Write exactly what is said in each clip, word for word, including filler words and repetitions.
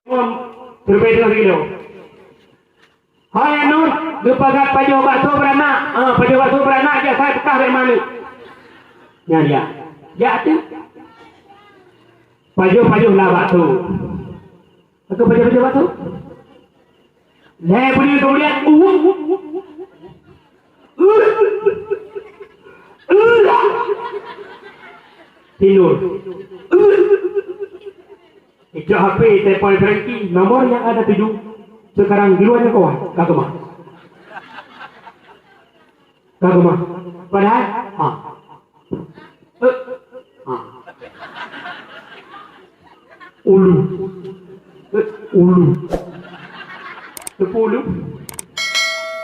Survei teungoh kilo. Hai Nur, geupagat pajoh bakso beuranak. Ah, pajoh bakso beuranak jak sai peukah dari mana? Nyan ya. Jak tu. Pajoh-pajoh lah bakso. Aku pajoh-pajoh bakso. Lhèe buleuen keumudian, uh, uh, uh, uh, tidur. Uh. Icok H P telepon Frankie, nomor yang ada tujuh. Sekarang di luar jangkauan, ka keumah. Ka keumah. Padahal, ha. Eh, ha. Ulu. Eh, ulu. Teupeu ulu.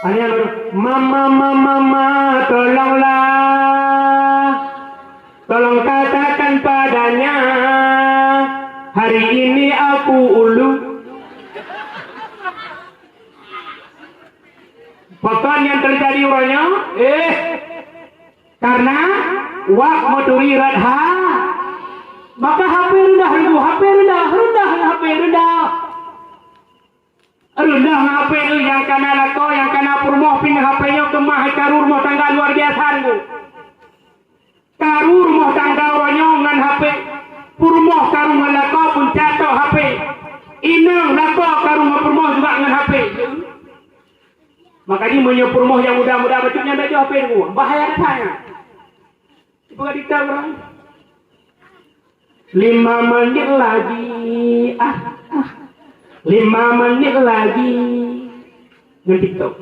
Hanya baru, "Mama, mama, mama, tolonglah." Tolong katakan padanya, hari ini aku ulu. Pakon nyang teujadi uroe nyoe? Eh, karena wak meuturi rot ha, maka H P reundah, Teungku, H P reundah, reundah, H P reundah. Reundah ngon H P tu, nyang kana lakoe, nyang kana peurumoh pih ngon H P nyoe keumah, karu rumoh tangga luar biasa, Teungku. Karu rumoh tangga uroe nyoe ngon H P, peurumoh karu ngon lakoe pun catok H P. Inong lakoe karu ngon peurumoh juga ngon H P. Makajih meunyoe peurumoh nyang muda-muda bacut nyan bèk jok H P, Teungku, bahaya that nyan. Ipeugah dikta ureueng. Lima menit lagi, ah, ah. Lima menit lagi. Ngon TikTok.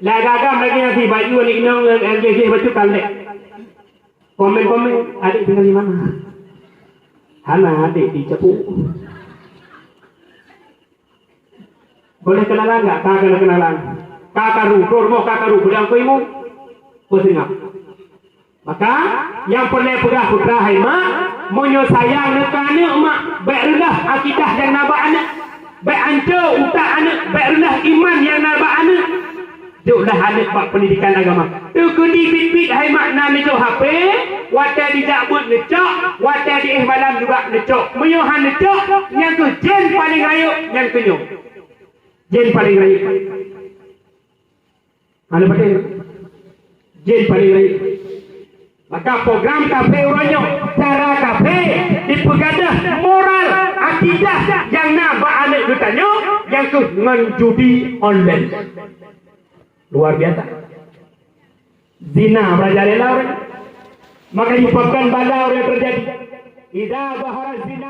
Lagak-lagak lagi nasi baju aneuk inong ngon L J J bacut kalek. Komen-komen, "Adek tinggal di mana?" "Hana, adek di Cepu." Boleh kenalan enggak? Ka kena kenalan. Ka karu, dor boh ka karu, beudang kuimu. Beuseungab. Maka, nyang peureulèe peugah putra hai mak, meunyoe sayang neuh keu aneuk mak, bèk reunah akidah nyang na bak aneuk. Bèk anco utak aneuk, bèk reunah iman nyang na bak aneuk. Joklah aneuk bak peundidikan agama. Teukeudi biet-biet hai mak na neujok H P, watèe jijak beuet neucok, watèe jiéh malam juga neucok. Meunyoe han neucok, nyan keuh jén paleng rayeuk nyan keuh nyoe. Jén paleng rayeuk. Hana patéh. Jén paleng rayeuk. Maka program kafé uroe nyoe, cara kafé jipeugadôh moral akidah nyang na bak aneuk geutanyoe, nyang keuh ngon judi online. Luar biasa. Zina merajalela ureueng. Maka jipakon bala ureueng teujadi. Idza zahara zina